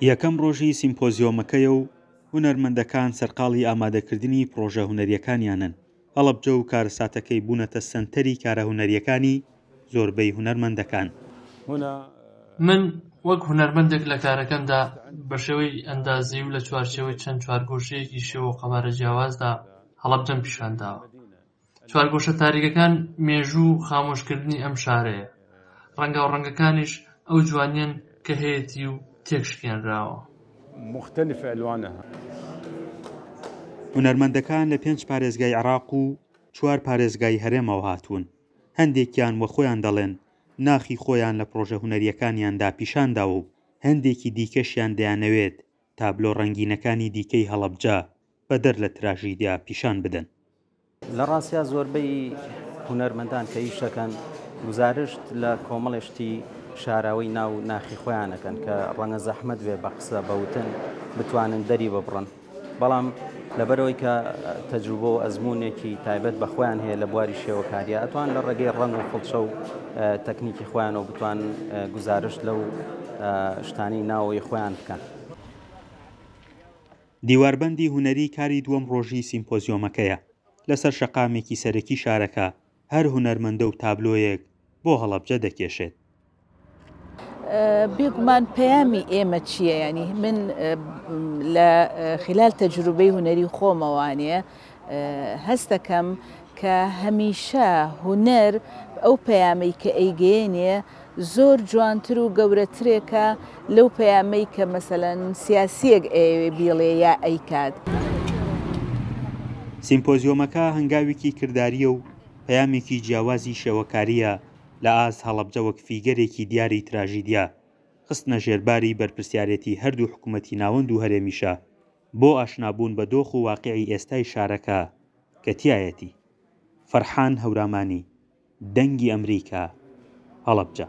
یەکەم ڕۆژی سیمپۆزیۆمەکەیە و هونەرمەندەکان سەرقاڵی ئامادەکردنی پڕۆژە هونەرییەکانیانن، هەڵەبجە و کارەساتەکەی بوونەتە سەنتەری کارە هونەرییەکانی زۆربەی هونەرمەندەکان. من وەک هونەرمەندێک لە کارەکەمدا بە شێوەی ئەندازەیی و لە چوارچێوەی چەند چوارگۆشەیەکی شێوە و قەبارە جیاوازدا هەڵەبجەم پیشان داوە. چوارگۆشە تاریکەکان مێژوو و خامۆشکردنی ئەم شارەیە، ڕەنگاوڕەنگەکانیش ئەو جوانییەن کە هەیەتی و تێکشکێنراوە. مختلف الوانها. هونەرمەندەکان لە پێنج پارێزگای عێراق و چوار پارێزگای هەرێمەوە هاتوون، هەندێکیان وەخۆیان دەڵێن ناخی خۆیان لە پڕۆژە هونەرییەکانیاندا پیشانداوە و هەندێکی دیکەشیان دەیانەوێت تابلۆ ڕەنگینەکانی دیکەی هەڵەبجە بەدەر لە تراژیدیا پیشان بدەن. لە ڕاستیا زۆربەی هونەرمەندان کە ئیش دەکەن گوزارشت لە کۆمەڵێ شتی شاراوەی ناو ناخی خۆیان ئەکەن کە ڕەنگە زەحمەت بێ بە قسە بە وتن بتوانن دەری ببڕن بەڵام لەبەرەوەی کە تەجروبە و ئەزموونێکی تایبەت بە خۆیان هەیە لە بواری شێوەکاریە ئەتوان لە ڕێگەی ڕەنگ و فڵچە و تەکنیکی خۆیانەوە بتوان گوزارشت لەو شتانی ناوەوەی خۆیان بکەن. دیواربەندی هونەری کاری دووەم ڕۆژی سیمپۆزیۆمەکەیە، لەسەر شەقامێکی سەرەکی شارەکە هەر هونەرمەندە و تابلۆیەک بۆ هەڵەبجە دەکێشێت. بێگومان پەیامی ئێمە چییە ینی من لە خلال تەجروبەی هونەری خۆمەوانێ هەستەکەم کە هەمیشە هونەر ئەو پەیامەی کە ئەیگەیەنێ زۆر جوانتر و گەورەترێکە لەو پەیامەی کە مەسەلەن سیاسییەک ئەیەوێ بیڵێ یا ئەیکات. سیمپۆزیۆمەکە هەنگاوێکی کردارییە و پەیامێکی جیاوازی شێوەکارییە لە ئاست هەڵەبجە وەک فیگەرێکی دیاری تراژیدیا خستنە ژێرباری بەرپرسیارێتی هەردوو حکومەتی ناوەند و هەرێمیشە بۆ ئاشنابوون بە دۆخ و واقیعی ئێستای شارەکە کە تیایەتی. فەرحان هەورامانی، دەنگی ئەمریکا، هەڵەبجە.